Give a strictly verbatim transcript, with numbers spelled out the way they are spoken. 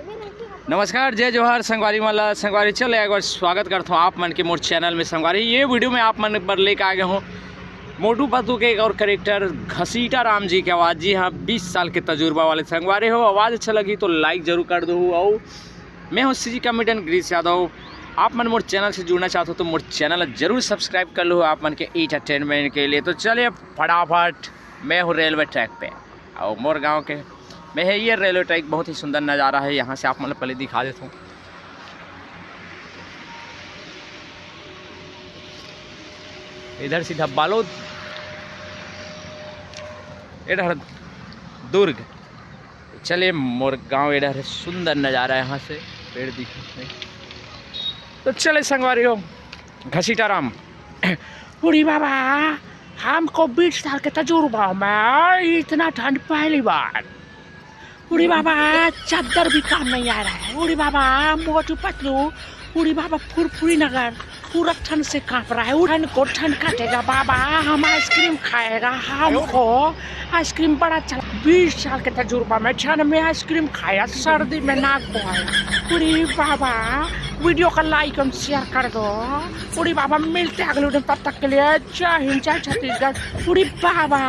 नमस्कार, जय जोहार संगवारी मन ला। संगवारी चल एक बार स्वागत करथों आप मन के मोर चैनल में। संगवारी ये वीडियो में आप मन बर लेके आ गए हों मोटू पतलू के एक और कैरेक्टर घसीटा राम जी के आवाज़। जी हाँ, बीस साल के तजुर्बा वाले संगवारी हो। आवाज़ अच्छा लगी तो लाइक जरूर कर दो। और मैं हूँ सीजी कॉमेडियन गिरीश यादव। आप मन मोर चैनल से जुड़ना चाहते हो तो मोर चैनल जरूर सब्सक्राइब कर लो आप मन के एंटरटेनमेंट के लिए। तो चलिए फटाफट, मैं हूँ रेलवे ट्रैक पे और मोर गांव के मैं है ये रेलवे ट्रैक। बहुत ही सुंदर नज़ारा है, यहाँ से आप मन ला पहले दिखा देता हूँ। इधर सीधा बालोद, इधर दुर्ग। चले मोर गांव, इधर सुंदर नज़ारा है, यहाँ से पेड़ दिख रहे हैं। तो चले संगवारी हो, घसीटाराम। बूढ़ी बाबा, हमको बीस साल के तजुर्बा में इतना ठंड पहली बार। बूढ़ी बाबा, चादर भी काम नहीं आ रहा है। बूढ़ी बाबा, मोटू पतलू, बूढ़ी बाबा, फुरफुरी नगर पूरा ठंड से कांप रहा है। ठंड को ठंड काटेगा बाबा, हम आइसक्रीम खाएगा। हमको आइसक्रीम बड़ा अच्छा लगा। बीस साल के तजुर्बा में ठंड में आइसक्रीम खाया, सर्दी में नाक बहाया। बूढ़ी बाबा, वीडियो का लाइक एंड शेयर कर दो। बूढ़ी बाबा, मिलते हैं अगले वीडियो में, तब तक के लिए जय हिंद, जय छत्तीसगढ़। बूढ़ी बाबा।